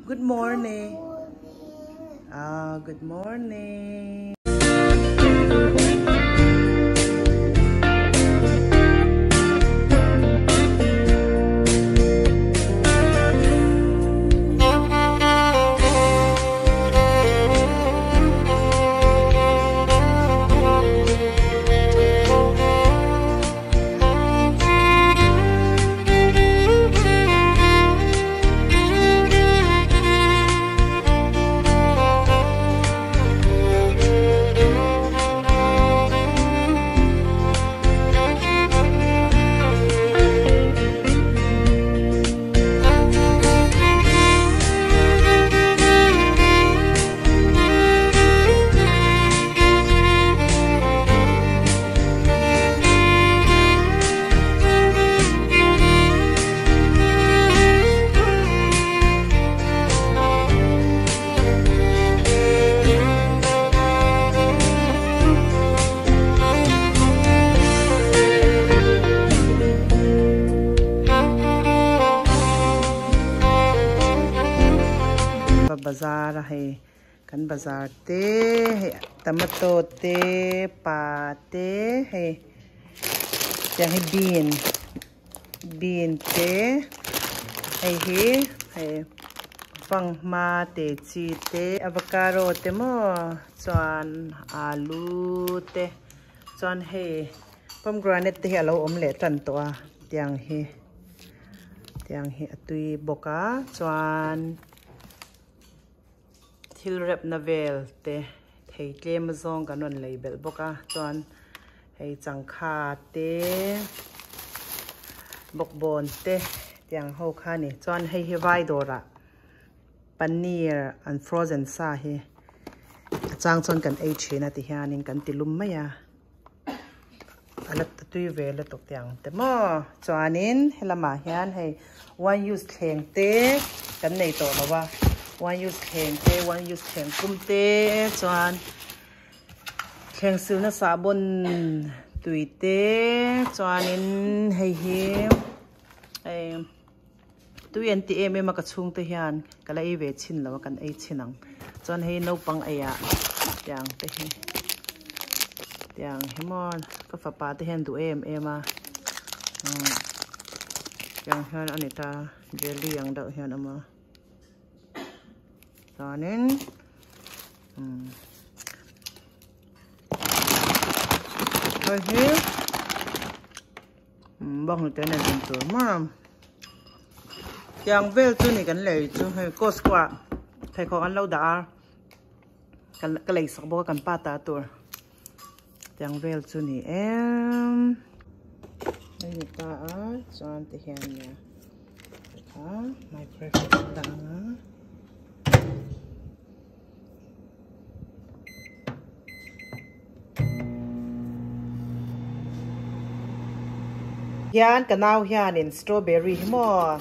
Good morning. Ah, good morning. Bazar a hei kan bazar te hei tomato te pa te hei tiang hi bean bean te hei hi hei fanghma te chi te avocado te maw chuan alu te chuan hei pomegranate te hi alo awm leh tan tawh a tiang hi tiang hi a tui bawk a chuan. Thil repna vel te thei tlem azawng kan rawn lei belh bawk a chuan hei changkha te bawkbawn te tiang ho kha a ni chuan hei hi vai dawrah paneer an frozen sa hi a chang chuan kan ei thin a ti hianin kan ti lum mai a. A la tui ve lutuk teh ang te maw chuanin helamah hian hei one use thleng te kan nei tawh lo a one use thleng te one use thleng kum te chuan thleng silna sahbawn tui te chuanin hei hi hei tui an ti em em a ka chhungte hian ka la ei ve chhin lo a kan ei chhin ang chuan hei naupang eiah tiang te hi tiang hi maw ka fapa te hian duh em em a umm tiang hian a ni ta jelly ang deuh hian a awm a chuanin umm hei hi. Bawng hnute nen in tur maw tiang vel chu ni kan lei chu hei Costco ah pheikhawk an lo dah a kan ka lei sak bawk a kan pa ta tur tiang vel chu ni em hei ni ta a chuan ti hian nia kha microwave ah dah ang a. Hian ka nau hianin strawberry hi maw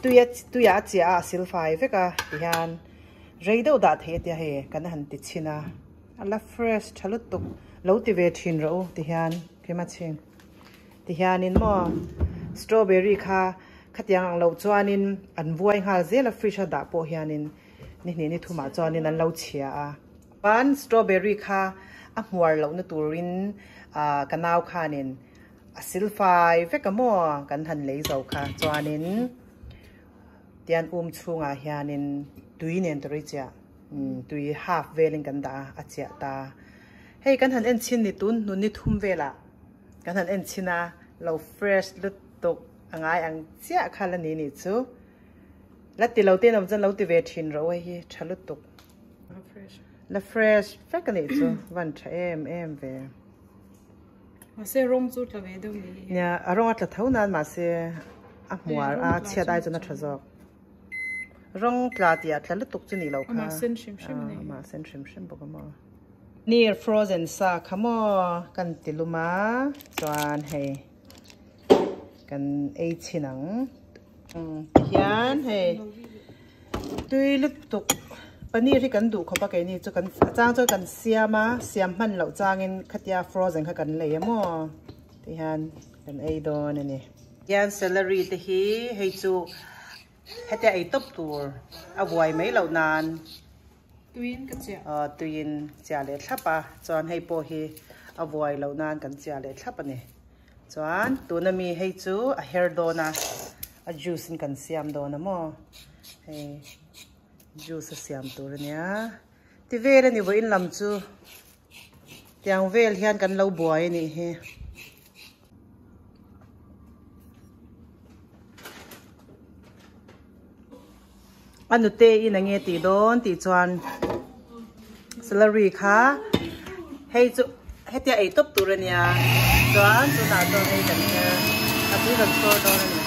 tuia tuia a chiah a a sil fai vek a tihian rei deuh dah theih a tia hei kan han ti chhin a a la fresh tha lutuk lo ti ve thin rawh u tihian keimah chhing tihianin maw strawberry kha khatiang ang loh chuanin an vuai nghal zel a fridge a dah pawh hianin. Ni hnih ni thumah chuanin an lo chhia a. Chuan strawberry kha a hmuar lohna turin ka nau khanin a silfai vek a maw kan han lei zo kha. Chuanin tian um chhungah hianin tui nen tawrh i chiah tui half velin kan dah a, a chiah ta. Hei kan han en chhin ni tun hnun ni thum velah kan han en chhin a, lo fresh lutuk a ngai ang chiah kha la ni nih chu. La ti lo te in awm chuan lo ti ve thin rawh u hei hi tha lutuk. La fresh vek a nih chu van tha em em ve. Mahse rawng chu tla ve deuh ni. Nia a rawng a tla tho nan mahse a hmuar a chhiat ai chuan a tha zawk. Rawng tla tih ah tla lutuk chu nih loh kha. Amah sen hrim hrim a ni. Amah sen hrim hrim bawk a maw. Paneer frozen sa kha maw kan ti lum a chuan hei kan ei chhin ang. Tihian hei tui lutuk paneer hi kan duh khawp a keini chu kan a chang chuan kan siam a siam hman loh changin khatia frozen kha kan lei a maw tihian kan ei dawn a ni. Tihian celery te hi hei chu. Hetia ei tawp tur a vuai mai loh nan Tuiin ka chiah. Aw tuiin chiah leh thlap a, chuan hei pawh hi a vuai loh nan kan chiah leh thlap a ni. Chuan tuna mi hei chu a her dawn a, a juice in kan siam dawn a maw. Hei juice a siam tur a nia. Ti vel a ni vawiin lam chu tiang vel hian kan lo buai a nih hi. A nute in enge tih dawn tih chuan celery kha hei chu hetia ei tawp tur ania chuan tunah chuan hei kan her a tui kan chhawr dawn a ni.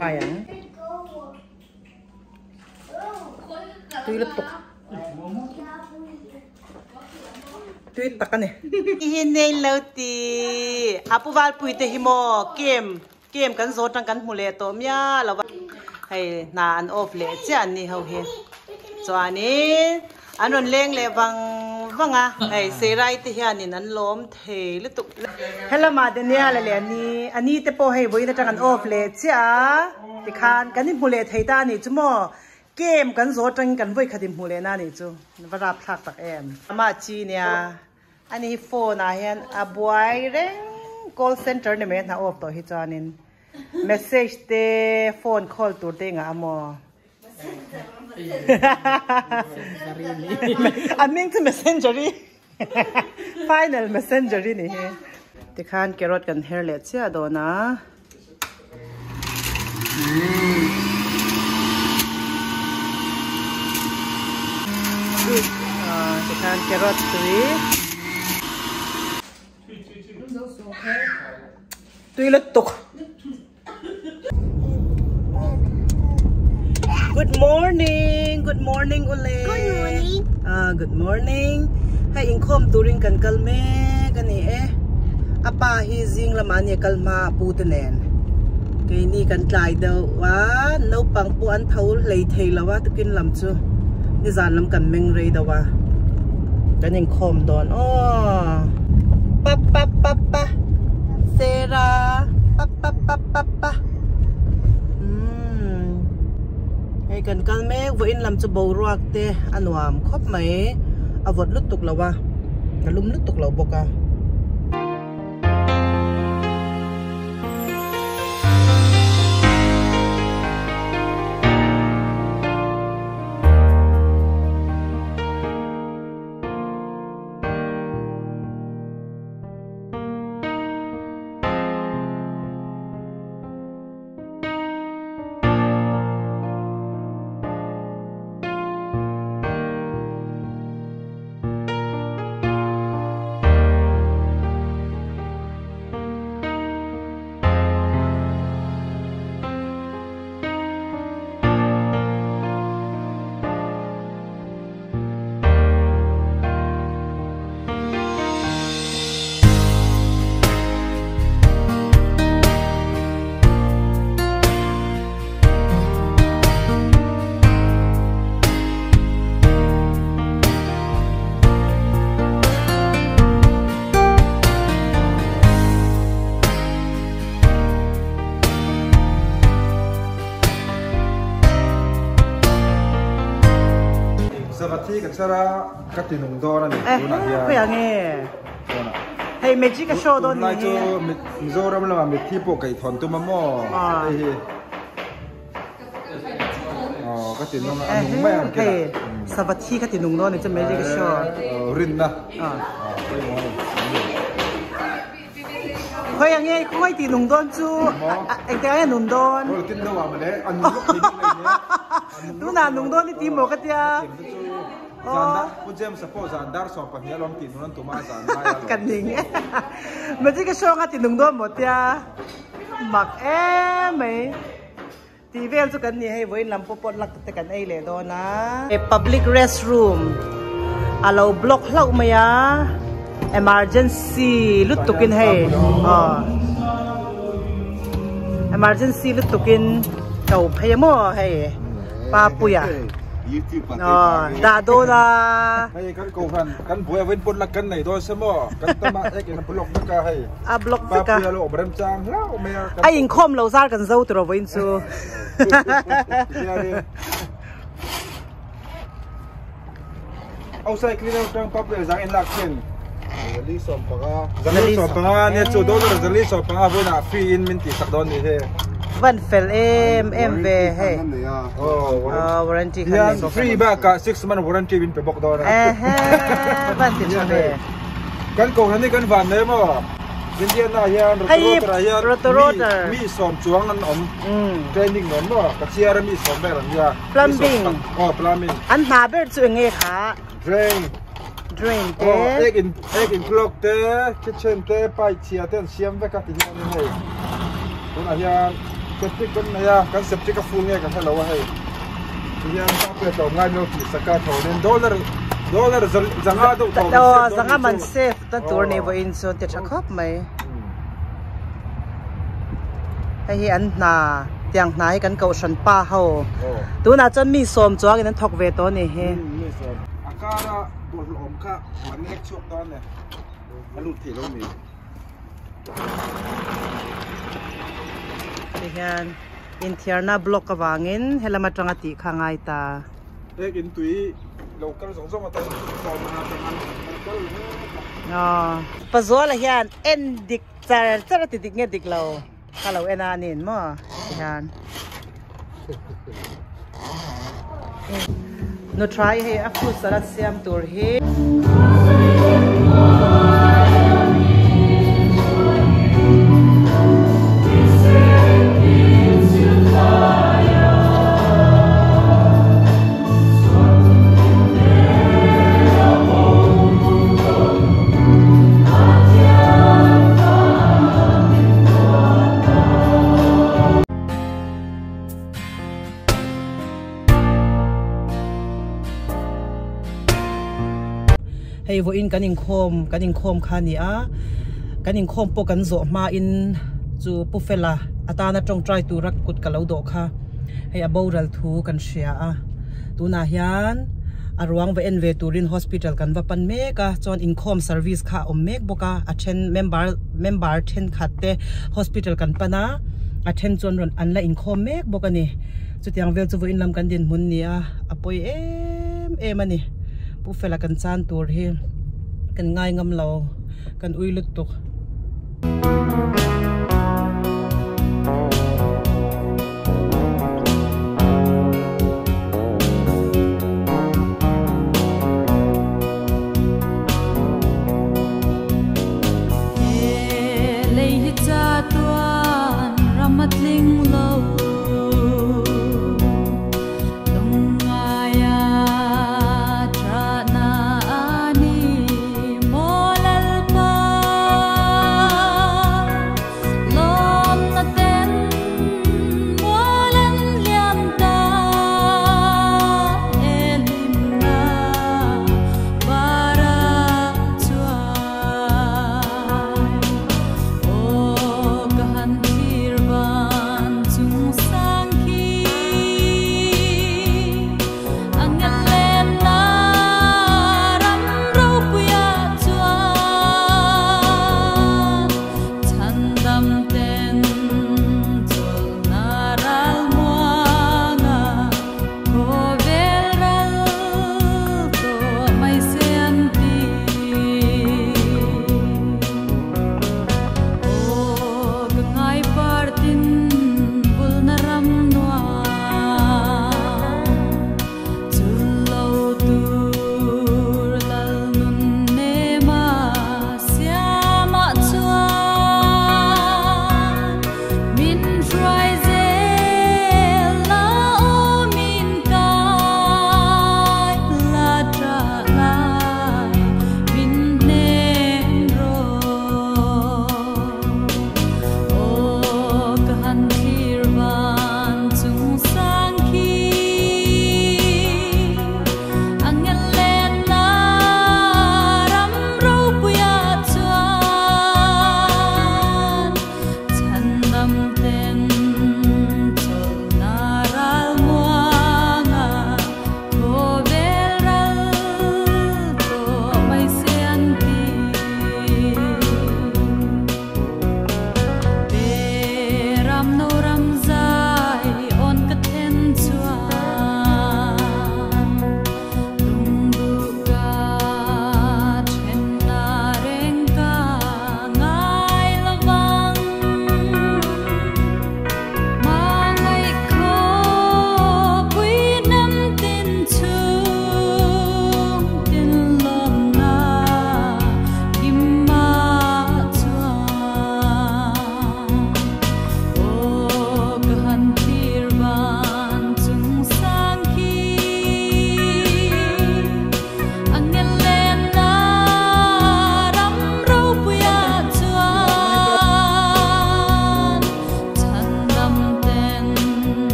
Khai ang. Tui lutuk. Tui tak a ni. Hi nei lo ti. A pu Valpui te hi maw game game kan zawt ang kan hmu leh tawh miah lo va. Hei hna an off leh chiah an ni ho hi. Chuanin an rawn leng leh vang vang a, hei Seirai te hianin an lawm thei lutuk. Helama Daniel a leh a ni, a ni te pawh hei vawiin atang an off leh chiah a, tikhan kan inhmu leh thei ta a nih chu maw, game kan zawh atangin kan vawi khat inhmu leh na a nih chu, va rapthlak tak em. Amah chi nia, ani hi phone ah hian a buai reng, call center ni mai a hna off tawh hi chuanin message te phone call tur te engah a maw. A hming chu messenger i final messenger i ni hi. Tikhan carrot kan her leh chiah dawn a. Tikhan carrot tui. Tui lutuk. Good morning, good morning ule. Good morning. Ah, good morning. Hei inkhawm turin kan kal mek a ni e. A pa hi zing lamah a ni a kal hma a pu te nen. Keini kan tlai deuh a, naupang pawh an tho hlei thei lo a tukin lam chu nizan lam kan meng rei deuh a. Kan inkhawm dawn aw. Pa pa pa pa. Sarah pa pa pa pa pa umm hei kan kal mek vawiin lam chu boruak te a nuam khawp mai a vawt lutuk lo a a lum lutuk lo bawk a. Savathi ka chhar a, ka ti nung dawn a ni tunah hian. Khawi ang e? Hei magic a show dawn ni hi. Tunlai chu Mizoram lamah mitthi pawh kaih thawn tum a maw? Hei hi. Aw ka ti nung a, a nung mai ang kila. Hei Savathi ka ti nung dawn a ni chu magic a show. Rinna. Aw pawimawh a ni. Khawi ang e khawi tih nung dawn chu engtiang nge nun dawn? Aw tin deuh ah mawle a nung lawk thei bik lo nia. Tunah nung dawn i ti maw ka tia. Zan Pu James a pawh zan dar 12 alawm tih nun an tum a zan lai alawm. Ka ning e. Magic a show anga ti nung dawn maw tia. Mak em mai. Tih vel chu kan ni hei vawiin lam pawh pawt lak te kan ei leh dawn a. Public restroom a lo block hlauh mai a emergency lutuk in hei aw emergency lutuk in. To phei maw hei Papuia dah dawn a. Hei kan ko han kan buai avin pawt lak kan nei dawn se maw kan tama ek in a block vek a hei. A block vek a. Papuia lo awm rem chang hlauh mai a. A inkhawm lo zar kan zo tiraw vawiin chu. Outside cleaner tang Papuia zang in lak thin. Zali sawmpanga. Zali sawmpanga nia chu dollar zali sawmpanga vawiinah free in min tih sak dawn nih hi. Van fel em em ve hei. Oh warranty khan nei bawk. Free bakah 6 month warranty min pe bawk dawn a. Ehe van ti tha ve. Kan kohhran hi kan van nei maw? Indiana hian Rotorua hian mi sawm chuang an awm training nen maw? Ka chhiar a mi sawm vel an nia. Plumbing. Aw plumbing. An hna ber chu eng nge kha? Drain. Drain te. Aw ek in ek in clog te kitchen te pipe chhia te an siam vek a ti hian in hei. Tunah hian septic kan nei a kan septic a full nge ka hre lo a hei. Ti hian pa pek lo ngai lo tih sak a tho nen dollar dollar zanga deuh tho Aw zanga man safe ta tur ni vawiin chu ti tha khawp mai. Hei hi an hna tiang hna hi kan kohhran pa ho tunah chuan mi sawm chuangin an thawk ve tawh a ni hi. A kara bawlhhlawh awm kha an ek chhuak dawn e a lut thei lo mi. Ti hian inthiarna block avangin helam atanga tih kha ngai ta. Ek in tui lo kal zawng zawng atan sawm a atang an kal mek a. Aw Pazuala hian en dik char char a ti dik nge dik lo ka lo en a nin maw ti hian. Nutrai hei a fruit salad siam tur hi. Hei vawiin kan inkhawm kan inkhawm kha a ni a kan inkhawm pawh kan zawh hmain chu Pu Fela atana tawngtai tura kut ka lo dawh kha hei a boral thu kan hria a tunah hian a ruang va en ve turin hospital kan va pan mek a chuan inkhawm service kha a awm mek bawk a a then member member thenkhat te hospital kan pan a a then chuan rawn an la inkhawm mek bawk a ni chutiang vel chu vawiin lam kan dinhmun ni a a pawi em em a ni Pu Fela kan chan tur hi kan ngai ngam lo kan ui lutuk.